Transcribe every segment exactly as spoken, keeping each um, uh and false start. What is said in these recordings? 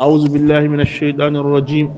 أعوذ بالله من الشيطان الرجيم.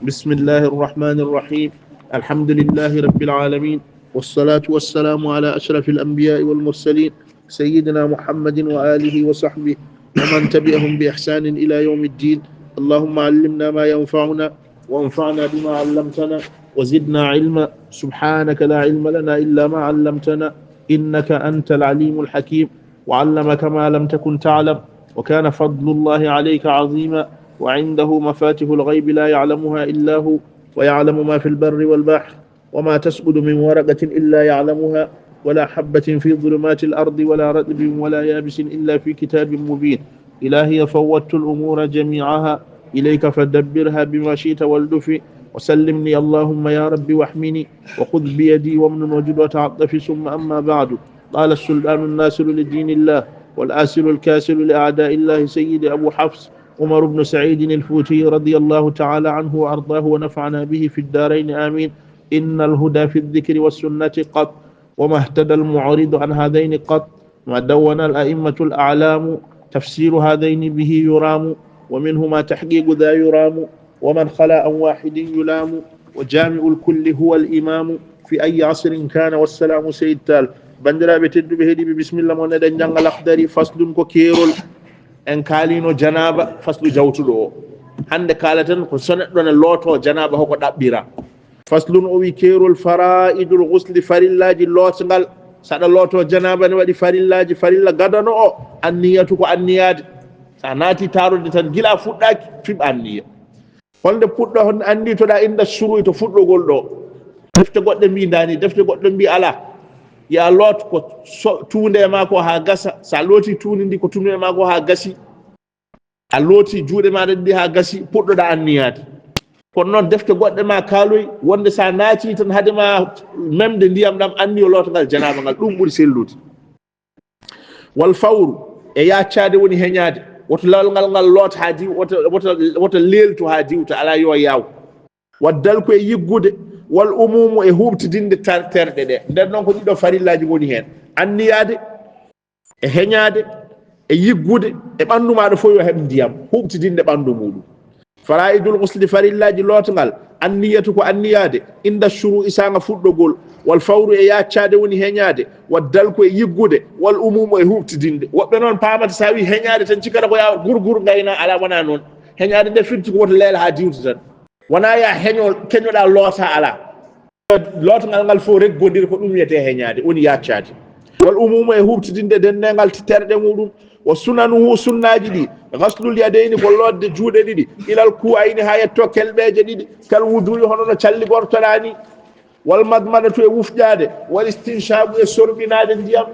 بسم الله الرحمن الرحيم. الحمد لله رب العالمين، والصلاة والسلام على أشرف الأنبياء والمرسلين، سيدنا محمد وآله وصحبه ومن تبعهم بإحسان إلى يوم الدين. اللهم علمنا ما ينفعنا، وانفعنا بما علمتنا، وزدنا علما. سبحانك لا علم لنا إلا ما علمتنا، إنك أنت العليم الحكيم. وعلمك ما لم تكن تعلم، وكان فضل الله عليك عظيما، وعنده مفاتح الغيب لا يعلمها إلا هو، ويعلم ما في البر والبحر، وما تسقط من ورقة إلا يعلمها، ولا حبة في ظلمات الأرض ولا رطب ولا يابس إلا في كتاب مبين. إلهي فوضت الأمور جميعها إليك فدبرها بما شئت والطف، وسلمني اللهم يا رب واحمني، وخذ بيدي وامنن وجد وتعطف، ثم أما بعد. قال السلطان الناصر لدين الله والآسر الكاسر لأعداء الله سيدي أبو حفص عمر بن سعيد الفوتي رضي الله تعالى عنه وأرضاه ونفعنا به في الدارين آمين. إن الهدى في الذكر والسنة قط، وما اهتدى المعرض عن هذين قط، ما دون الأئمة الأعلام، تفسير هذين به يرام، ومنهما تحقيق ذا يرام، ومن خلا عن واحد يلام، وجامع الكل هو الإمام في أي عصر كان والسلام سيد تال. Banndiraaɓe tedduɓe heɗiiɓe, bisimilla mon, eɗen njannga Lahdari, faslun ko keerol. En kaalino janaaba, faslu jawtuɗo o. Hannde kaalaten ko so neɗɗo ne looto janaaba, hoko ɗaɓɓira. Faslun, o wi keerol, fara'idul ghusli, farillaaji lootngal. Saɗa looto janaaba ne waɗi farillaaji, farilla gadano o, anniyatu ko anniyaade. Sa naati taarode tan, gila a fuɗɗaaki, fiɓ anniya. Holnde puɗɗo, hon anni to ɗa inda shuru'i, to fuɗɗogol ɗo. Defte goɗɗe mbi ndani, defte goɗɗe mbi ala. Ya loot ko so, tuunde ma ko ha gasa. Sa looti tuundi ndi ko tuunde ma ko ha gasi. A looti juuɗe maɗa ɗiɗi ha gasi, puɗɗoɗa anniyaade. Kono noon defte goɗɗe ma kaaloy, wonde sa naati tan hade ma memde ndiyam ɗam, anniyo lootangal janaaba ngal, ɗum ɓuri sellude. Wal fawru, e yaccaade woni heñaade. Woto lawol ngal ngal loota haa diw-, woto, woto, woto leeltu haa diwta, alaa yo yaaw. Wa dalku, e yiggude, wal umumu, e huuɓtidinde tar-, terɗe ɗe. Nden noon ko ɗiɗo farillaaji ngoni heen. Anniyaade, e heñaade, e yiggude, e ɓanndu maaɗa fof yo heɓ ndiyam, huuɓtidinde ɓanndu muuɗum. Fara'idul ghusli, farillaaji lootngal, anniyatu ko anniyaade, inda shuru'i, saanga fuɗɗogol, wal fawru, e yaccaade woni heñaade, wa dalku, e yiggude, wal umumu, e huuɓtidinde. Woɓɓe noon paamata, so a wi heñaade tan, cikkata ko yaa gurgur ngayna, alaa, wonaa noon. Heñaade nde firti ko woto leel haa diwta tan. Wonaa yaa heño, keñoɗaa loota, alaa. Lootngal ngal fof reggondir, ko ɗum wiyetee heñaade, woni yaccaade. Wal umumu, e huuɓtidinde denneengal terɗe muuɗum. Wa sunanuhu, sunnaaji ɗi, ghaslul yadayni, ko lootde juuɗe ɗiɗi, ilal ku'ayni, haa yetto kelɓeeje ɗiɗi, kal wudu'i, hono no calli gortoɗaa ni. Wal madmadatu, e wufƴaade, wal istinshaqu, e sorɓinaade ndiyam.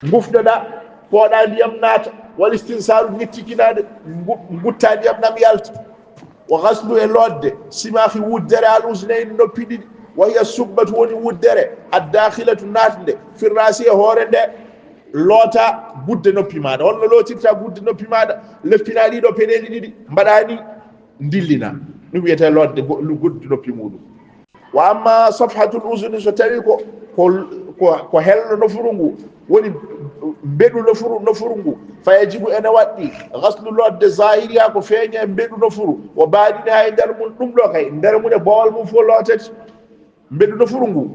Ngufɗoɗaa, pooɗaa ndiyam naata, wal istinsaaru, ñittikinaade, ngu-, nguttaa ndiyam ɗam yalta. Wa ghaslu, e lootde, simaakhi, wuddere, al uznayni, noppi ɗiɗi, wa hiya subbatu, woni wuddere, ad daakhilatu, naatnde, fi raasi, e hoore nde, loota gudde noppi maaɗa. Holno lootirta gudde noppi maaɗa? Leftinaa ɗiɗo peneeli ɗiɗi, mbaɗaa ni, ndillina. Ɗum wiyetee lootde go-, gudde noppi muuɗum. Wa amma safhatul uzuni, so tawi ko, ko, ko, ko hello nofuru ngu, woni mbeɗu nofuru, nofuru ngu, fa yajibu, ene waɗɗi, ghaslu, lootde, zahiriha, ko feeña e mbeɗu nofuru, wa baɗiniha, e nder mum, ɗum ɗo kay, nder mum e boowal mum fof lootete. Mbeɗu nofuru ngu,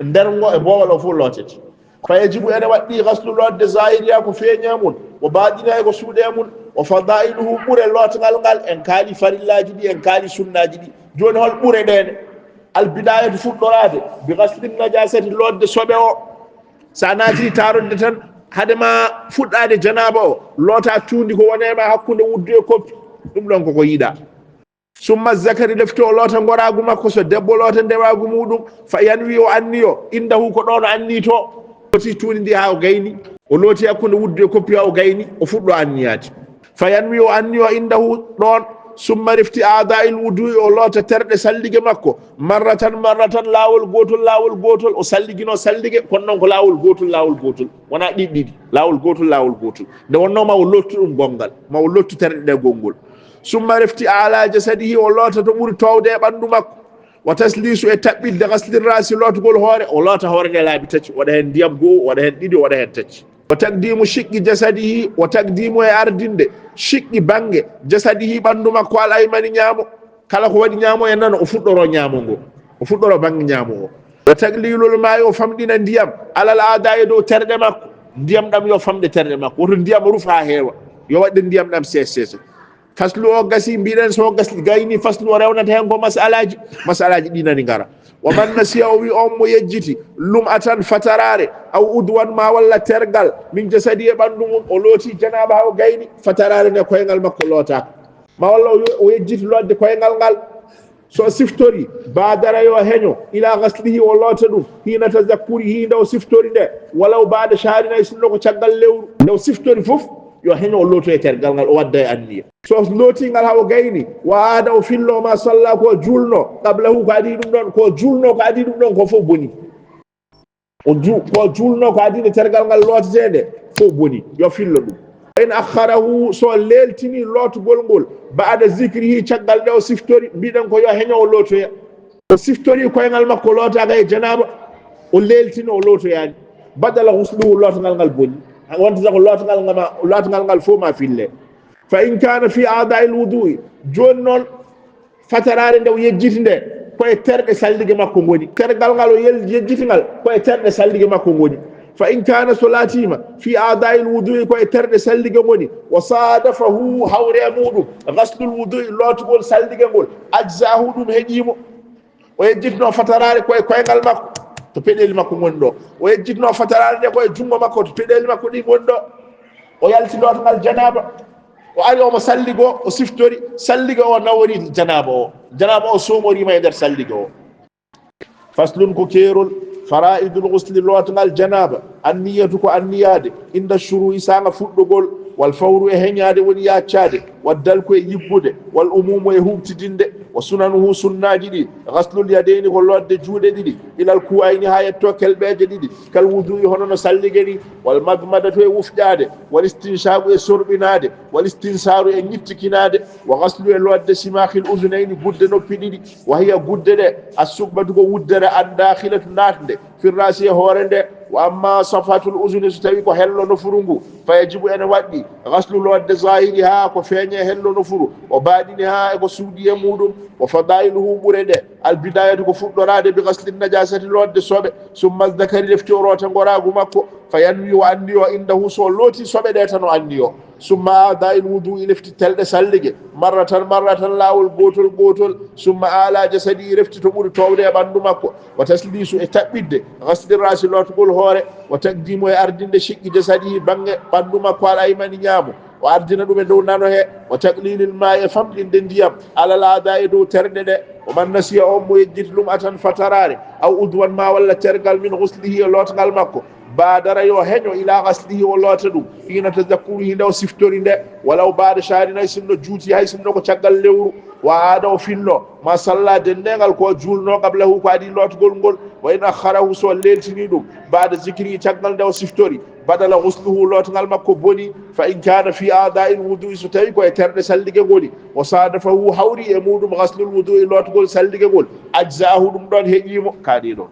nder ngo e boowal o fof lootete. Fa yajibu, ene waɗɗi, ghaslu, lootde, zahiriha, ko feeña e mum, wa baɗiniha, e ko suuɗe e mum, wa fadailuhu, ɓure lootngal ngal, en kaali farillaaji ɗi, en kaali sunnaaji ɗi. Jooni hol ɓure ɗeene? Al bidayatu, fuɗɗoraade, bi ghasli najasati, lootde soɓe o. Sa naati taarode tan, hade ma fuɗɗaade janaaba o, loota tuundi ko woni e ma hakkunde wuddu e koppi. Ɗum ɗon koko yiɗaa. Summa zakari, lefti o loota ngoraagu makko, so debbo loota ndewaagu muuɗum, fa yanwi, o anniyo, indahu, ko ɗoon o anni to. Looti tuundi ndi haa o gayni, o looti hakkunde wuddu e koppi haa o gayni, o fuɗɗo anniyaade. Fa yanwi, o anniyo, indahu, ɗoon, summa refti aada'il wudu'i, o loota terɗe sallige makko, marratan, marratan, laawol gootol, laawol gootol, o salligino sallige, kono noon ko laawol gootol, laawol gootol, wonaa ɗiɗi ɗiɗi, laawol gootol, laawol gootol. Nde wonnoo ma o lottu ɗum gonngal, ma o lottu terɗe ɗe gonngol. Summa refti ala jasadihi, o loota to ɓuri toowde e ɓanndu makko. Wa taslisu, e taɓɓitde, ghasli rasi, lootugol hoore, o loota hoore nde laabi tati, waɗa heen ndiyam goo, waɗa heen ɗiɗi, waɗa heen tati. Wa taqdimu shiqqi jasadihi, wa taqdimu, e ardinde, shiqqi, bannge, jasadihi, ɓanndu makko, al aymani, ñaamo. Kala ko waɗi ñaamo e nano, o fuɗɗoro ñaamo ngo, o fuɗɗoro bannge ñaamo o. Wa taqlilul maa'i, o famɗina ndiyam, alal a'daa'i, dow terɗe makko. Ndiyam ɗam yo famɗe terɗe makko, woto ndiyam ruf haa heewa, yo waɗde ndiyam ɗam seese seese. Faslu o gasi, mbiɗen so gas-, gayni faslu o rewnata heen ko masalaaji, masalaaji ɗi nani ngara. Wa man nasiya, o wi on mo yejjiti, lum'atan, fataraare, aw udwan, ma walla tergal, min jasadi, e ɓanndu mum, o looti janaaba haa o gayni, fataraare nde koyngal makko lootaaka, ma walla o yo-, o yejjiti lootde koyngal ngal, so o siftori, baadara, yo heño, ila gaslihi, o loota ɗum, hiina tazakkurihi, nde o siftori nde, walaw baada shahrin, hay sinno ko caggal lewru, nde o siftori fof, yo heño, o looto e tergal ngal, o wadda e anniya. So lootii ngal haa o gayni, wa aada, o fillo, ma salla, ko juulno, qablahu, ko adii ɗum ɗoon, ko juulno, ko adii ɗum ɗoon ko fof boni. O ju-, ko juulno, ko adii nde tergal ngal lootetee nde, fof boni, yo fillo ɗum. In akharahu, so leeltini lootugol ngol, baada zikrihi, caggal nde o siftori, mbiɗen ko yo heño, o lootoya. O siftori koyngal makko lootaaka e janaaba, o leeltino, o lootoyaani. Badala ghusluhu, lootangal ngal boni. Wonta ko lootangal ngal ma, lootangal ngal fof ma fille. Fa in kana fi a'dha'il wudu'i, jooni noon, fataraare nde o yejjiti nde, ko e terɗe sallige makko ngoni. Tergal ngal o yel-, yejjiti ngal, ko e terɗe sallige makko ngoni. Fa in kana, so laatiima, fi a'dha'il wudu'i, ko e terɗe sallige ngoni, wa sadafahu, hawre e muɗum, ghaslul wudu'i, lootugol sallige ngol, ajza'ahu, ɗum heƴiimo. O yejjitno fataraare ko e koyngal makko, to peɗeeli makko ngoni ɗo. O yejjitno fataraare nde ko e junngo makko, to peɗeeli makko ɗi ngoni ɗo. O yalti lootangal janaaba. O ari omo salligo, o siftori, sallige o nawori janaaba o. Janaaba o soomoriima e nder sallige o. Faslun, ko keerol, fara'idul ghusli, lootangal janaaba. Anniyatu, ko anniyaade, inda shuru'i, saanga fuɗɗogol, wal fawru, e heñaade, woni yaaccaade, wal dalku, e yiggude, wal umumu, e huuɓtidinde, wa sunanuhu, sunnaaji ɗi, ghaslul yadayni, ko lootde juuɗe ɗiɗi, ilal kuwayni, haa yetto kelɓeeje ɗiɗi, kal wudu'i, hono no sallige ni, wal madmadatu, e wufƴaade, wal istinshaqu, e sorɓinaade, wal istinsaaru, e ñittikinaade, wa ghaslu, e lootde, shimakhil udhunayni, gudde noppi ɗiɗi, wa hiya, gudde ɗe, as-subbatu, ko wuddere, ad-dakhilatu, naatnde, fi rasi, e hoore nde. Wa amma safhatul udhuni, so tawi ko hello nofuru ngu, fa yajibu, ene waɗɗi, ghaslu, lootde, zahiriha, ko feeñe hello nofuru, wa baɗiniha, e ko suuɗi e muɗum, wa fadailuhu, ɓure ɗe, al bidayatu, ko fuɗɗoraade, bi ghasli najasati, lootde soɓe, summa zakari, lefti o roota ngoraagu makko, fa yanwi, o anniyo, indahu, so looti soɓe ɗe tan o anniyo. Summa a'dha'il wudu'i, lefti telɗe sallige, marratan marratan, laawol gootol gootol. Summa ala jasadihi, lefti to ɓuri toowde e ɓanndu makko. Wa taslisu, e taɓɓitde, ghasli rasi, lootugol hoore. Wa taqdimu, e ardinde, shiqqi jasadihi, baŋŋe ɓanndu makko, al aymani, ñaamo. O ardina ɗum e dow nano he. Wa taqlilil ma'i, e famɗinde ndiyam, alal a'dha'i, e dow terɗe ɗe. Wa man nasiya, on mo yejjiti, lum'atan, fataraare, aw udwan, ma walla tergal, min ghuslihi, e lootgal makko, baadara, yo heño, ila ghaslihi, o loota ɗum, hiina tazakkurihi, nde o siftori nde, walaw baada shahrin, hay sinno juuti, hay sinno ko caggal lewru, wa aada, o fillo, ma salla, denneengal ko o juulno, qablahu, ko adii lootgol ngol, wa in akharahu, so leeltini ɗum, baada zikrihi, caggal nde o siftori, badala ghusluhu, lootgal makko boni, fa in kana fi a'dha'il wudu'i, so tawi ko e terɗe sallige ngoni, wa sadafahu, hawri e muɗum, ghaslul wudu'i, lootgol sallige ngol, ajza'ahu, ɗum ɗon heƴiimo, kaɗi ɗon.